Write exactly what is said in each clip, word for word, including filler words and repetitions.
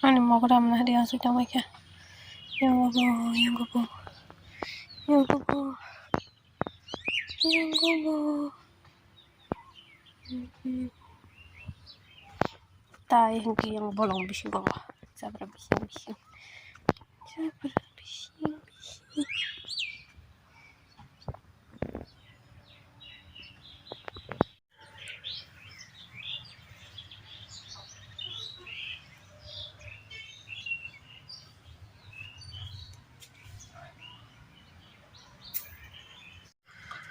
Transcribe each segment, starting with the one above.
Ani mogra mwnwi hadi aswk tongbaikha. Yango bo, yango bo, yango bo, yango bo. Tai hwnkhe yang bolong bisingo, jabra bising bising, jabra bising bising.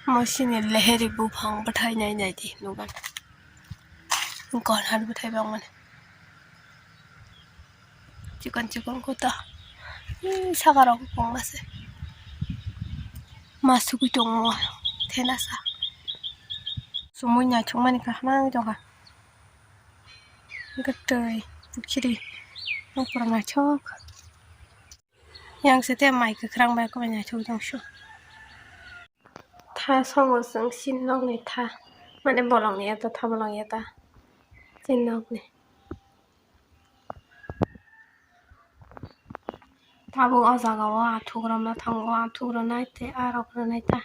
Mo sini leheri buphang bwthai nai nai di nugan. Kon har bwthai bangmani. Chikon chikon kuta. Ih, saka rok kwbangma se. Ma sugui tongo thenasa. Sumui naithokmani kaham tongkha. Kwtwi, pukhiri, nokphuru naithok. Yang se te mai kwkhwrang bai kwbai naithok tong su. Tha songo chwng chini nokni tha, mane bolongni eta tha bolong eta chini nokni. Tabuk o jaga o athuk romna thango, athuk rwnai tei arok rwnai ta.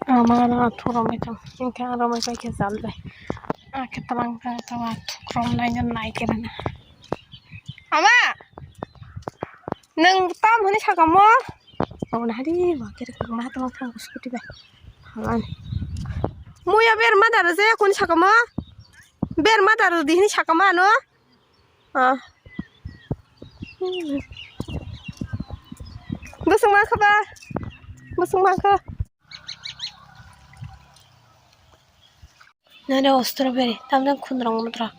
Ama ano athuk romwi tong, hinkhe ang romwi paikhe jal bai. Akhe twlang khe to athuk romnaino naikerna. Ama! Nwng tam hwnwi sakamo? Obo nahadi, ma khe rwkhe ma tongma thango scooty bai. Hamani. Muya berma daro je kuni sakamo? Berma daro di hwnwi sakamo ano? Ah. Bwswng mankha ba? Bwswng mankha? Nani o strawberry, tamjani khunrwng mutra.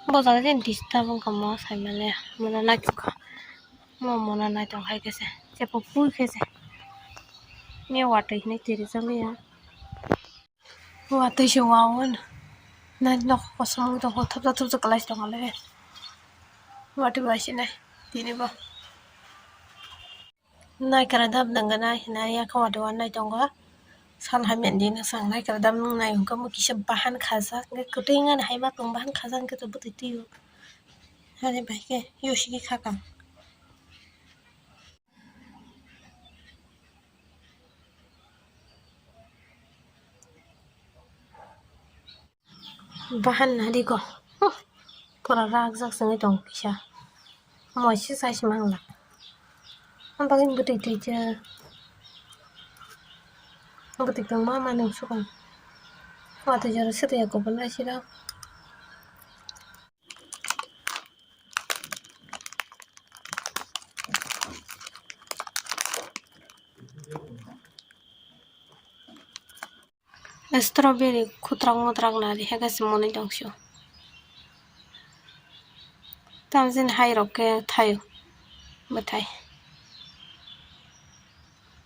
Bo jaga jani disturb wngkha mo saimanya, mona naithok kha. Mo mona naithok hai khe se, chepa pui khe se. Ni watwi hinwi twi rijak ya. Watwi se wow, nai nok kosom wng tongkha, thopjak thopjak kwlai se tongkha le. Watwi bai se nai tini bo. Naikara dam nang gana hinai yakha watwi wanai tongo. Sal hamya di nang sang naikara dam nang nai hwnkhe omo kisa bahan khajak, hwnkhe kwtwi wngani hai ma tong bahan khajak hwnkhe to bwtwi twi o. Hani bai khe yosi khe khakang. Bahan nari go. Huh. Pura rakjak sini tong kisa. Moisi sai si mangla. Ang bagwi bwtwi twi cha. Bwtwi tong ma ma nung sukang. Watwi jora sete ya kubun rai sira. Strawberry khutrak mutrak nari hega se mwnwi tong sio. Tamjin hai rok khe thaio bwthai.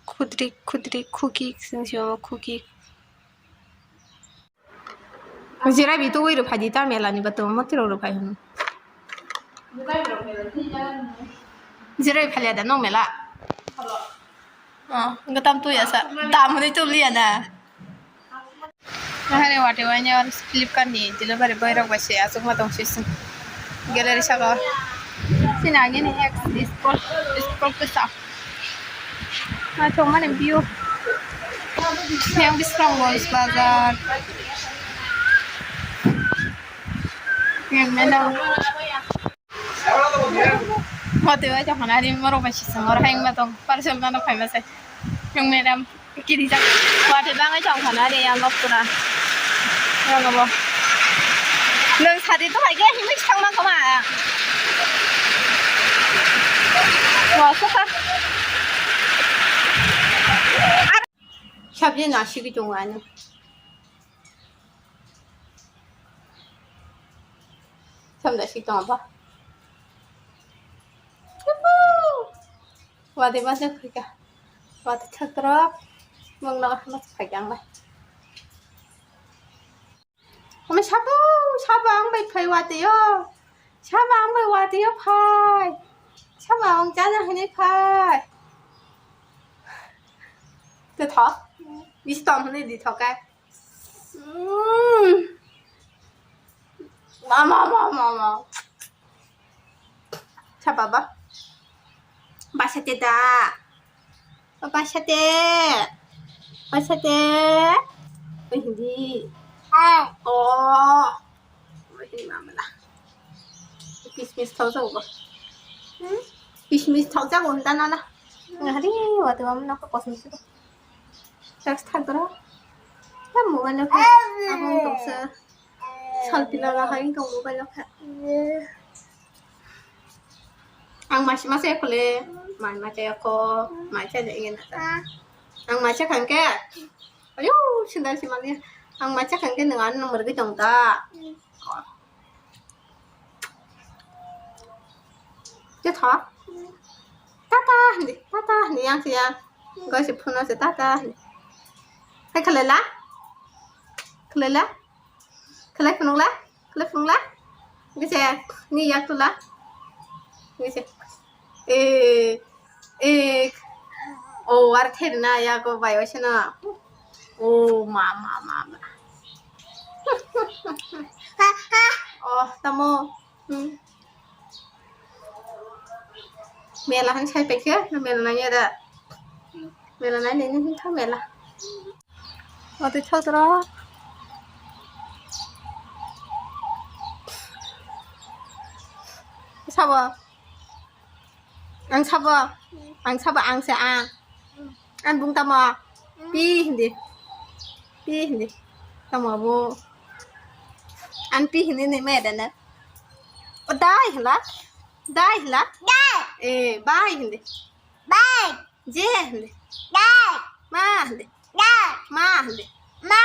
Khudrik khudrik khukik sing sio khukik. Jirai bi tugui rw phai di ta mela ni ba tongmo tiro rw phai hwn. Jirai phai liya da nong mela. Oh, hwnkhe tam tu ya sa. Dam hwnwi tu liya na. Nahare wate wanya Flipkart ni delivery boy rok bai se achukma tong sising. Gallery saka. Sini agini ex sport sport ke sa. Naithokmani view. Yang Bisramganj bazar. Yang mena. Hote bai tong khana ri morok bai sisang oro hai wngma tong parcel mano khaima se. Yang madam kiri jak. Hote bangai tong khana ri yang nok pura. Yang abo. Nang sadi to hai ge himik sang ma kama. Wa so kha. Sabji nasi ki tung ani. Samda si tong ba. Wadi ma jak kha. Wadi thakra. Mangna ma phai jang ba. Kami sabu, sabu ang bai phai wadi yo. Sabu ang bai wadi yo phai. Sabu ang jana hini phai. Te tho. Isi tom hini di tho kai. Mm. Ama, ama, ama, ama. Sa baba. Basa te da. Basa te. Basa te. Oi, hindi. Oh. Oi, hindi, mama da. Kismis thau sa ugo. Hmm? Kismis thau sa ugo, hanta na na. Hari, wati mama na ko kosmis ko. Text thak dora. Ta mobile ko. Abang toksa. Salpila la hai tong mobile kha. Ang masi masi khole, mai masi ko, mai cha de na ta. Ang masi khan ke. Ayo, sindal si mani. Ang masi khan ke nang an number ke tong ta. Te tha. Tata hindi, tata hindi yang si yang. Goi si phone se tata hindi. Hai khalai la? Khalai la? Khalai phunuk la? Khalai phunuk la? Gise ni yak tu la? Gise. Eh, eh. Oh, war ther na ya ko bai wa na. Oh, ma, ma, ma, ma. Oh, tamo. Hmm. Mela han sai paikhe, mela nangya da. Mela nai nini hin tha mela. Ati chotro. Sabo. Ang sabo. Ang sabo ang se ang. Ang bung tamo. Pi hindi. Pi hindi. Tamo bo. Ang pi hindi ni me da na. O dai hala. Dai hala. Dai. Eh, bai hindi. Bai. Je hindi. Dai. Ma hindi. Dai. Ma hindi. Ma.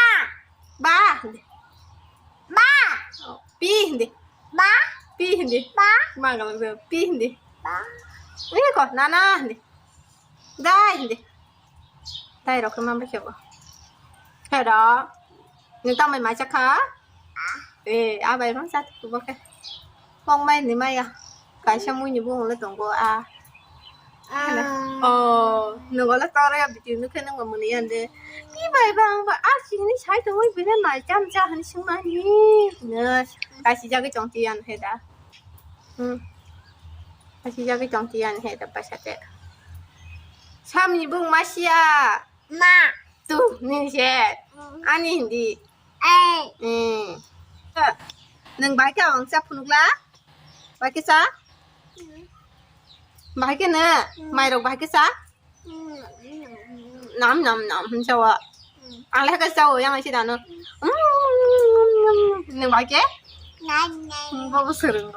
Ba hindi. Ba. Oh, pi hindi. Ba. Pi hindi. Ba. Ma galang pi hindi. Ba. Ini ko nana hindi. Dai hindi. Dai rok khe ma bai khe bo. Hero. Ni tamo mai cha kha? Eh, a bai ma cha tu bo khe. Mong mai ni maya. Kaisa mui ni bung le tongo a. Oh, nung le tore ya bitin nung khe nung muni yan de. Ni bai bang ba a sini sai tongoi bini mai cham cha hani sung mani. Ne, kaisa jagwi tong ti yan he da. Hmm. Asi jagwi tong tiyan he da paisa te. Samni bung masia. Ma. Tu, ni se. Hmm. Ani hindi. Eh. Hmm. Nung bai khe ang cha phunukla? Bai khe cha? Hmm. Bai khe ne? Hmm. Mairok bai khe cha? Nam, nam, nam, hmm, chawa. Ang lekha chawa, yang aisi dano. Nung bai khe? Nai, nai. Babu serung.